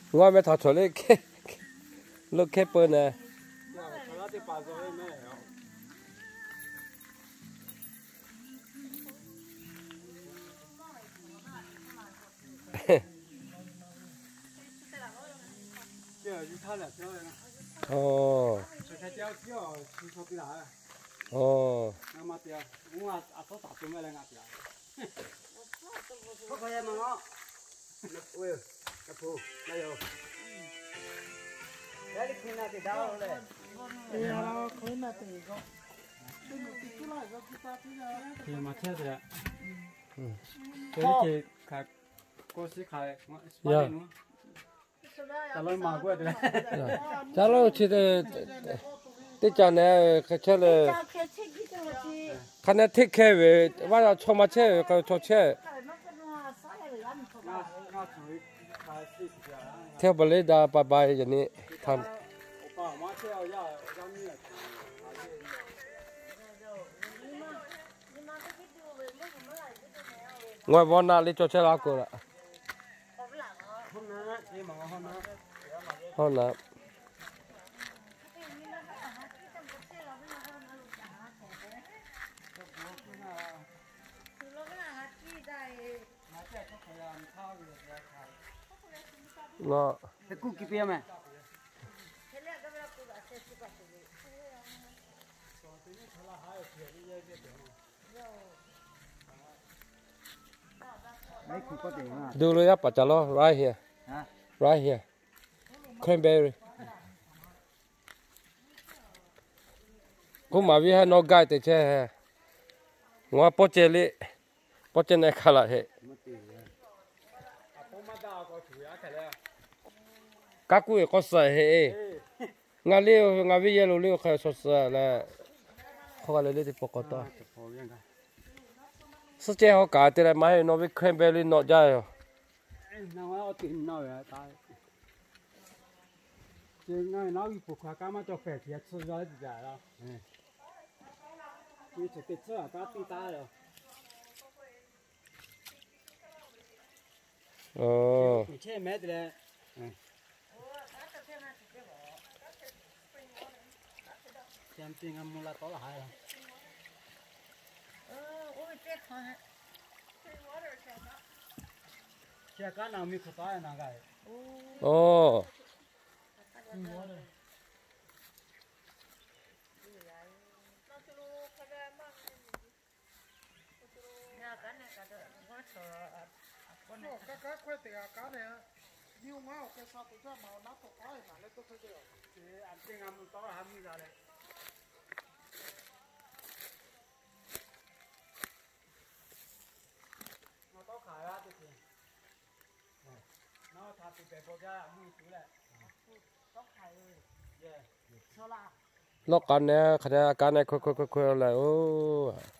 Ngaˬ meh htaꞈ chaw le, lo hkehˇ peu naˍ. Ca lo chi teˇ ca neh hk'e chehˇ le. Hk'a neh hteˇ hkehˇ ve, vaˇ chaw maˇ chehˇ ve, chaw chehˇ. Hteˇ pa le da pa ba yaꞈ nyi htaꞈ. Ngaˬ vawˇ naˆ le cawˬ chehˇ la k'o laꞈ. Hawˇ naˆ. Ngaˬ Duˬ lo yaˇ paˍ ca lawˇ, right here, right here, cranberry. K'oˆ maˍ viˉ ha nawˬ gaiˇ te chehˇ. Ngaˬ pawˇ ceh le, pawˇ ceh neh hk'a laꞈ heˆ. Kaˇ kuˉ ve k'awˇ suh heˆ. Ngaˬ le, ngaˬ viˉ yehˇ lo le, hk'a shuˍ suh leh, hk'aw g'a le le teˇ pawˆ k'awꞈ tawˆ. Suhˉ cehˇ hawˉ kaꞈ te leh maˇ heˆ, nawˬ ve cranberry nawꞈ jaˇ yoˬ. Lawˇ k'a neh hk'a te a kaˉ neh hkawˇ hkawˇ hkawˇ hkawˇ leh oˬ.